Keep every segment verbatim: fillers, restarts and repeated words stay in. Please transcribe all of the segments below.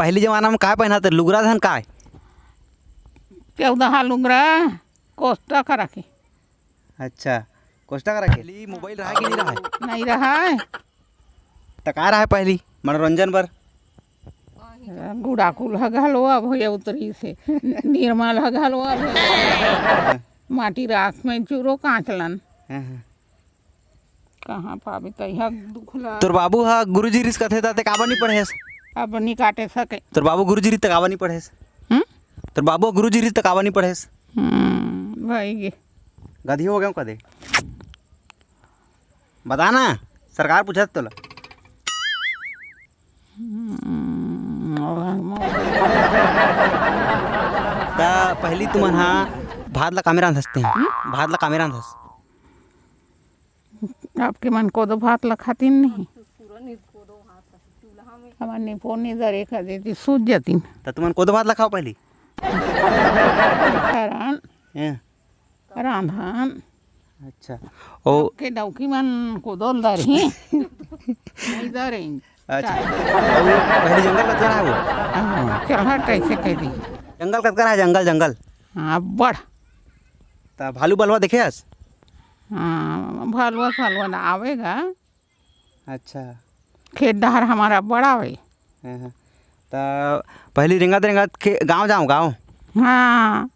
पहली जमाना में काय पहनत रहे? लुगरा धन काय? चौदहा लुगरा, कोष्टा करा के। अच्छा, कोष्टा करा के। पहली मोबाइल रहा कि नहीं रहा? नहीं रहा। त का रहा पहली मनोरंजन बर? गुड़ाकुल ह घलो अब होय उतरी से, निर्मल ह घलो अब होय। माटी राख में चूरो कांचलन। हाँ, हाँ। कहाँ पाबे तैहा दुख ला। तोर बाबू ह गुरुजी रिस कथे त ते काबर नहीं पढ़ेस? अब नहीं काटे सके। तोर बाबू गुरुजी रिस त काबर नहीं पढ़ेस? हम्म? तोर बाबू गुरुजी रिस त काबर नहीं पढ़ेस? हम्म, भाई गे। गधी हो गए कदे? बता ना, सरकार पूछत तोला। हम्म। त पहली तुमन हा भात ला कामे रांधस ते? हम्म? भात ला कामे रांधस? आपके मन कोदो भात ला खातिन नहीं? हमार निपोर नहीं दरे कर देती, सूझ जातिन। त तुमन कोदो भात ला खाओ पहली। खरान। हैं? रांधन। अच्छा। ओ के डौकी मन कोदो ल दरही। नहीं दरें। अच्छा। अउ पहली जंगल कतका रहा वो? हाँ, चल हट, ऐसे कह दी। जंगल कतका रहा, जंगल, जंगल? हाँ, अब्बड़। त भालू बलवा देखे हस? हाँ, भालुआ सालुआ ना आवेगा। अच्छा। खेत डहर हमारा बड़ा आवे। हाँ, हाँ। त पहली रेंगत रेंगत के गाँव जाओ, गाँव। हाँ,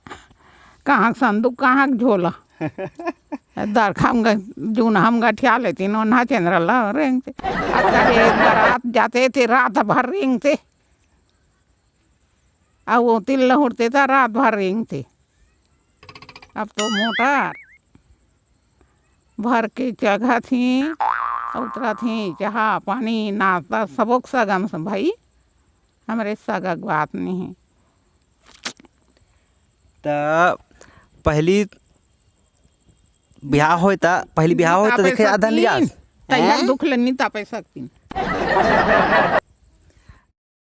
कहाँ संदूक, कहाँ के झोला। दरखा में ग-, जून हम गठिया लेती, नोन्हा चंद्रला रेंगते। अब जब एक बारात जाते थे, रात भर रेंगते। अउ वो तिल लहुरते त रात भर रेंगते। अब तो मोटर भर के चघत ही, उतरत ही, चाहा, पानी, नाश्ता, सबोक सगा में भाई, हमरे सगा के बात नहीं है। त पहली बिहाव होय त, पहली बिहाव होय त तापे देखे आदन सकतीन, लियास। तैयार हैं? दुख ले नहीं तापे सकतीन।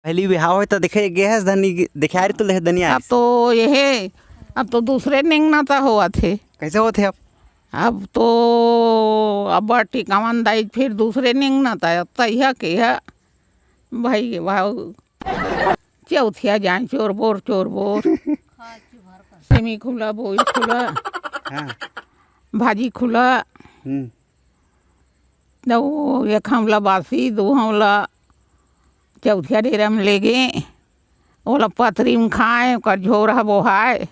पहली बिहाव होय त देखे गे हस धनी, देखे आ रही तो देखे धनी अब आइस। तो ये है, अब तो दूसरे निंगना ता होवत हे। कैसे होत हे अब? अब तो अब टिकावन दाई फिर दूसरे निंगना ता, अब तैया के है भाई भाव चौथिया जाए चोर बोर, चोर बोर। सेमी खुला, बोई खुला, हाँ। भाजी खुला। हम्म। त वो एक हमला बासी, दू हमला चौथिया डेरा में लेगे, ओला पतरी में खाए, ओकर झोर ह बोहाए।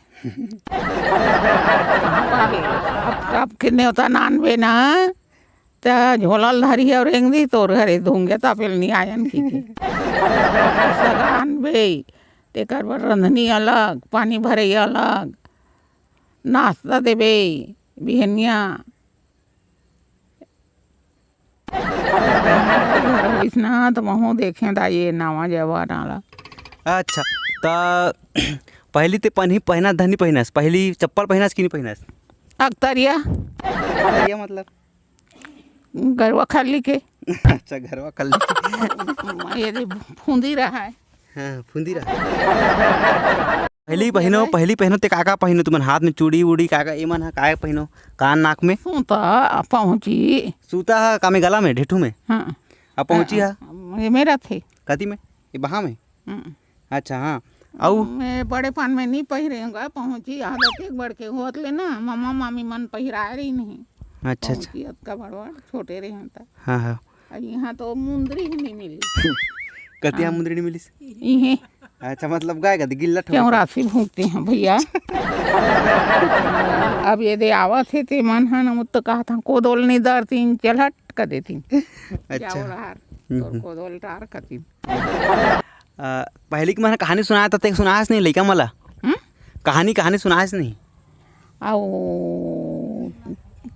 अब, अब के नेवता नानबे ना, त झोला ल धरी अउ रेंग दी, तोर घरे धुंगे, त पेल नहीं आयन की के। सगा आनबे, तेकर बर रंधनी अलग, पानी भरे अलग, नाश्ता देबे, बिहनिया। घर होइस ना, त महूँ देखें दा ये नवा जमाना ला। अच्छा, त पहली ते पनही पहना धनी पहनस, पहली चप्पल पहनस कि नहीं पहनस? अकतरिया। अकतरिया मतलब? गरवा खल्ली के। अच्छा, गरवा खल्ली के। ये दे फुंदी रहा है। हाँ, फुंदी रहा। पहली पहिनो, पहली पहिनो ते का का पहिनो तुमन? हाथ में चूड़ी उड़ी का का, एमन ह का पहिनो? कान नाक में? सूता, पहुँची। सूता ह का में, गला में, ढेठू में? हाँ। अब पहुँची हाँ, ह? ये मेरा थे। कती में? ये बहा में? हम्म। अच्छा, हाँ। अउ? मैं बड़े पान में नहीं पहिरे हूँ, पहुँची आदत एक बड़ के होत ले ना, मम्मा मामी मन पहिराए रही नहीं। अच्छा, अच्छा। पहुँची अतका बड़ बड़, छोटे रहे हैं त। हाँ, हाँ। अउ यहाँ तो मुंदरी ही नहीं मिली। कतिया हाँ। मुंदरी नहीं मिलिस? इहे। अच्छा, मतलब गाय का गिल्ला ठोक। क्यों राशि भूखते हैं भैया? अब ये दे आवत हे ते मन ह न, मुत तो कहत हन, कोदोल नहीं दरतीन, चल हट कर देतीन। अच्छा। जाओ रहार, हम्म, तोर हम्म। कोदोल टार कतीन। आ, पहली के मन कहानी सुनाया था, ते सुनायस नहीं लइका मला? हम्म? कहानी, कहानी सुनायस नहीं? अउ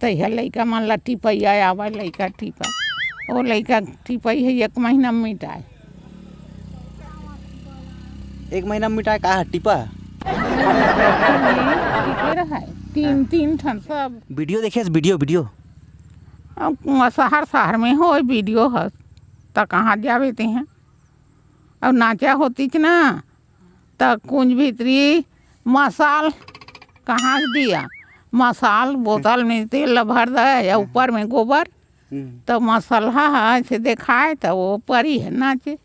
तैहा लइका मन ला टिपइया आवे, लइका टिपा। ओ लइका टिपई है एक महीना में मिटाए। एक महीना में मिटाए का है टिपा? टिपे रहाय। तीन, हाँ। तीन ठन सब। वीडियो देखे, वीडियो, वीडियो? अब शहर, शहर में हो वीडियो ह, त कहाँ जावे ते हैं? अब नाचा होतीच ना, त कुंज भीतरी मसाल कहाँ दिया, मसाल बोतल में तेल ल भर दे या हाँ। ऊपर में गोबर, हम्म। त मसलहा ह ऐसे देखाए, त वो परी है नाचे।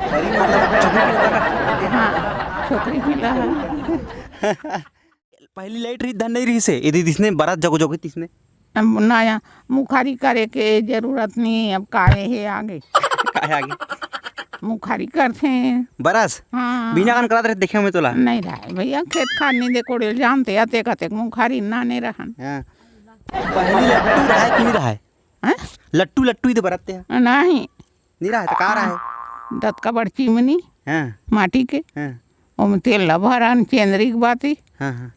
परी मतलब छोकरी पिला बरत। हाँ, छोकरी पिला है। पहली लाइट रही, धन नहीं रही से, यदि दिसने बरत जगो जगो तिसने। अब नया मुखारी करे के जरूरत नहीं, अब काहे हे आगे। काहे आगे? मुखारी करथे। बरस? हाँ। बिना कान करत रहे देखे में तोला। नहीं रहे भैया, खेत खार नहीं दे कोड़े जानते, अतेक अतेक मुखारी नाने रहन। हाँ। पहली लट्टू रहे कि नहीं रहे? हैं? लट्टू, लट्टू ही तो बरत ते हैं। नहीं। नहीं रहे तो का रहे? दतका बड़ चिमनी, हाँ। माटी के। हाँ। ओमे तेल ला भरन, चेंदरी के बाती। हाँ, हाँ।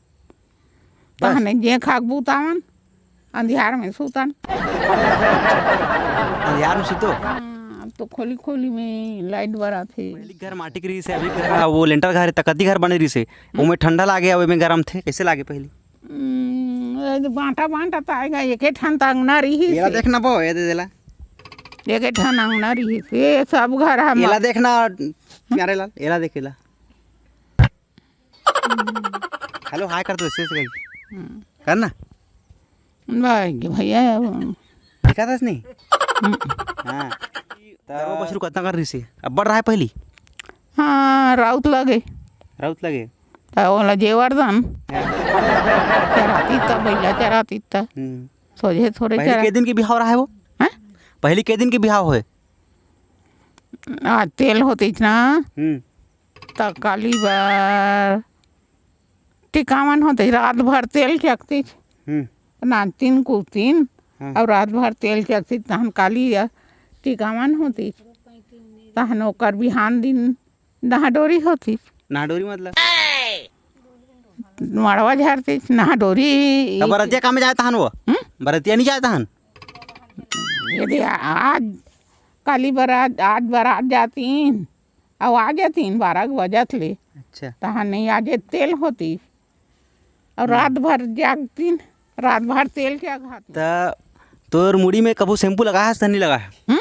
बस। तहने जे खाक बुतावन, अंधियार में सुतन। अंधियार में सुतो? हाँ, अब तो खोली खोली में लाइट बरत हे। पहली घर माटी के रहिस हे, अभी घर, हाँ, वो लेंटर घर हे, त कति घर बने रहिस हे, ओमे ठंडा लागे, अब एमे गरम थे, कैसे लागे पहली? हम्म, ये तो बांटा बांटा त आएगा, एके ठन त अंगना रहिस हे। देखना बो, ये दे देला। एके ठन अंगना रहिस हे, सब घर हम एला देखना, प्यारे लाल, एला देखेला। हेलो, हाय कर दो, ऐसे, ऐसे करके। हम्म। करना? भाई के भैया, वो दिखा था नहीं? हम्म। हाँ। तो वो बछरू कतना कर रही से? अब्बड़ रहा है पहली? हाँ, राउत लगे। राउत लगे? तो ओला जेवर दन। हाँ। चराती त, बैला चराती त। हम्म। सोझे थोड़े पहली चरा- के दिन के बिहाव रहा है वो? हैं? पहली के दिन के बिहाव होए? आज तेल होतीच ना। हम्म। त काली बर टिकावन होतीच, रात भर तेल चकतीच। हम्म। नाचतीन कूदतीन, हाँ। अउ रात भर तेल चकतीच, तहन काली टिकावन होतीच। तहन ओकर बिहान दिन नहाडोरी होतीच। नहाडोरी मतलब? मड़वा झरतीच, नहाडोरी। त बरतिया का में जाए तहन वो? हम्म? बरतिया नहीं जाए तहन? यदि आ-, आज काली बरात, आज बरात जातीन, अउ आ जातीन बारह के बजत ले। अच्छा। तहाँ नहीं, आज तेल होतीस। अउ हम्म। रात भर जागतीन, रात भर तेल के अघातीन। त तोर मुड़ी में कभू शैम्पू लगाए हस त नहीं लगाए हस? हम्म?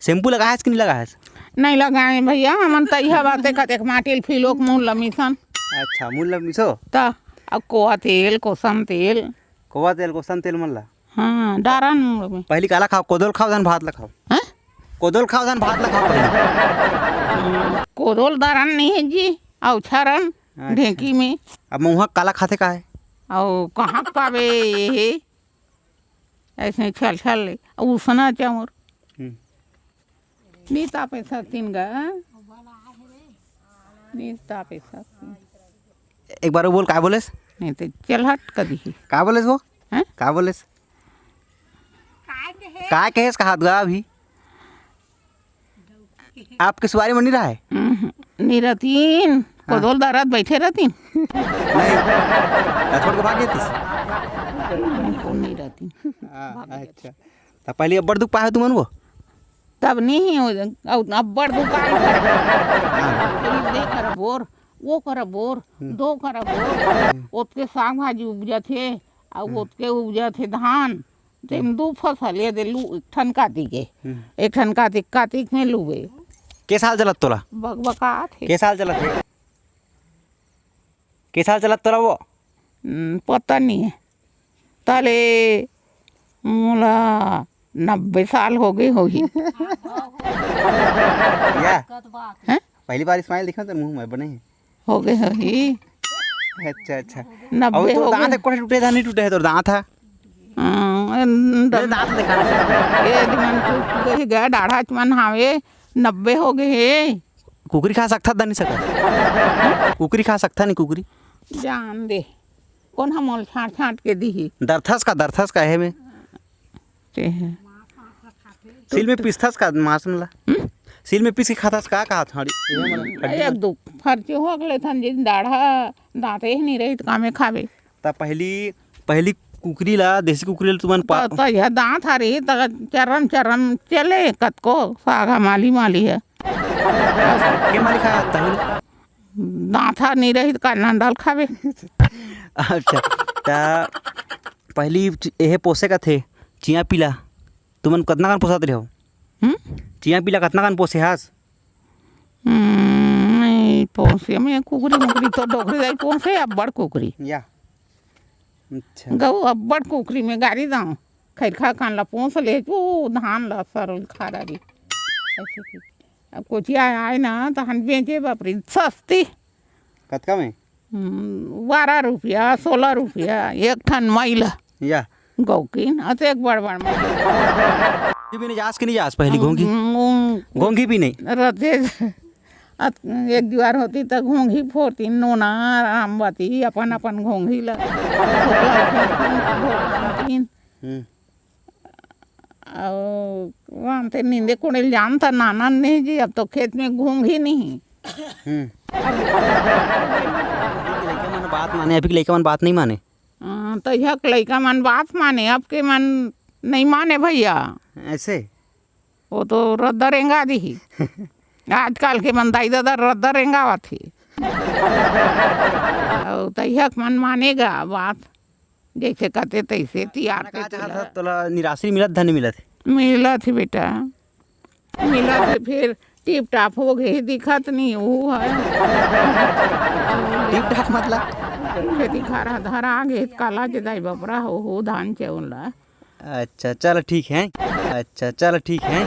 शैम्पू लगाए हस कि नहीं लगाए हस? नहीं लगाए भैया, हमन त इहा बाते कतेक माटी ल फिलोक मुँह ल मिसन। अच्छा, मुँह ल मिसो? त अब कोवा तेल, कोसम तेल। कोवा तेल, कोसम तेल मन ला? हाँ, डारन मुड़ में। पहली काला खाओ, कोदोल खाओ, धन भात ला खाओ। हैं? कोदोल खाओ, धन भात ला खाओ पहली। कोदोल दारन नहीं है जी, अउ छरन अच्छा। ढेंकी में। अब महुआ काला खाथे का है? अउ कहाँ पावे ये है? ऐसे छल छल ले, उसना चाउर। हम्म। नी तापे सकतीन गा। नी तापे सकतीन। एक बार वो बोल, का बोलेस? नहीं तो चल हट कभी ही। का बोलेस वो? हैं? का बोलेस? काय कहेस कहात गा अभी? आपके सुवारी में नहीं रहा है? हम्म, नहीं रहतीन। हाँ। कोदोल दारत बैठे रहतीन। नहीं। त छोड़ के भाग जातीस? नहीं, कोन नहीं रहतीन। हाँ, भाग अच्छा। त पहली अब्बड़ दुख पाए हो तुमन वो? तब नहीं हो, अउ अब्बड़ दुकान करे। हाँ। ये दे कर बोर, वो कर बोर, हम्म। दो कर बोर। हम्म। ओतके साग भाजी उपजथे, अउ हम्म। ओतके उपजथे धान। तेम हम्म। दू फसल, ये दे लू, एक ठन कातिक के। हम्म। एक ठन कातिक, कातिक में लुबे। के साल चलत तोला? बकबकात हे। के साल चलत हे? के साल चलत तोला वो? हम्म, पता नहीं है। तले मोला नब्बे साल हो गए होही। या? हैं? पहली बार smile दिखा तो मुंह में बने है। हो गए होही। अच्छा, अच्छा। नब्बे अब तो हो दांत गए। एक कोठे टूटे था, नहीं टूटे है तो दांत है। हाँ, ए, दांत दिखा। ए, मन टूट गए, गए, डाढ़ा मन हावे, नब्बे हो गए हे। कुकरी खा सकथा, द नहीं सकत? कुकरी खा सकथा नहीं कुकरी? जान दे, कोन ह मोल छांट छांट के दिही? दरथस का, दरथस का हे में? ते हे। सील में पीसथस का मांस मन ला? हम्म? सील में पीस के खाथस का, कहा थाड़ी? एक दो फरचे हो अगले थन, जिन दाढ़ा दांते ही नहीं रही तो कामे खावे। त पहली, पहली कुकरी ला, देसी कुकरी ला तुमन पा- त, त यह दांत हरे, त चरम चरम चले, कतको सागा माली माली है। के माली खाया तहु? दांत हा नहीं रही, त का नंडल खावे। अच्छा, त पहली चि-, एहे पोसे का थे, चिया पीला, तुमन कतना कन पोसत रहे हो? हम्म? चिया पीला कतना कन पोसे हस? हम्म, नहीं पोसे, मैं कुकरी मुकरी तो डोकरी दाई पोसे, अब्बड़ कुकरी। या। अच्छा। गऊ अब्बड़ कुकरी में गारी दाऊं, खैरखा कान ला पोस ले, वो धान ला सरल खा डारी। ऐसे की। अब कोचिया आए ना, तहन बेचे बाप रे, सस्ती। कतका में? हम्म, बारह रुपया, सोलह रुपया, एक ठन मइला। या। गौकिन, अतेक बड़ बड़ मइला। घोंघी पीने जास कि नहीं जास पहली घोंघी? हम्म, घोंघी पीने? रते, अत-, एक जुआर होती त घोंघी फोरती, नोना, रामवती, अपन अपन घोंघी ला। हम्म। अउ राम ते नींदे कोड़े ल जानता नाना नहीं जी, अब तो खेत में घोंघी नहीं। हम्म। अभी के लइका मन बात माने, अभी के लइका मन बात नहीं माने। हाँ, तो यह लइका मन बात माने, अब के मन नहीं माने भैया। ऐसे? वो तो रद्दा रेंगा दिही। आजकल के मन दाई ददा रद्दा रेंगावत ही। अउ तैहक मन मानेगा बात, जैसे कहते तैसे तियार खाना का ते चाहत तिला। हस, तोला निराश्री मिलत धन मिलत हे? मिलत हे बेटा, मिलत हे। फिर टिप टाप हो गए, दिखत नहीं वो है। टिप टाप मतलब? खेती खारा धरा गए, काला के दाई बपरा हो, हो धान चाउर ला। अच्छा, चल ठीक है। अच्छा, चल ठीक है।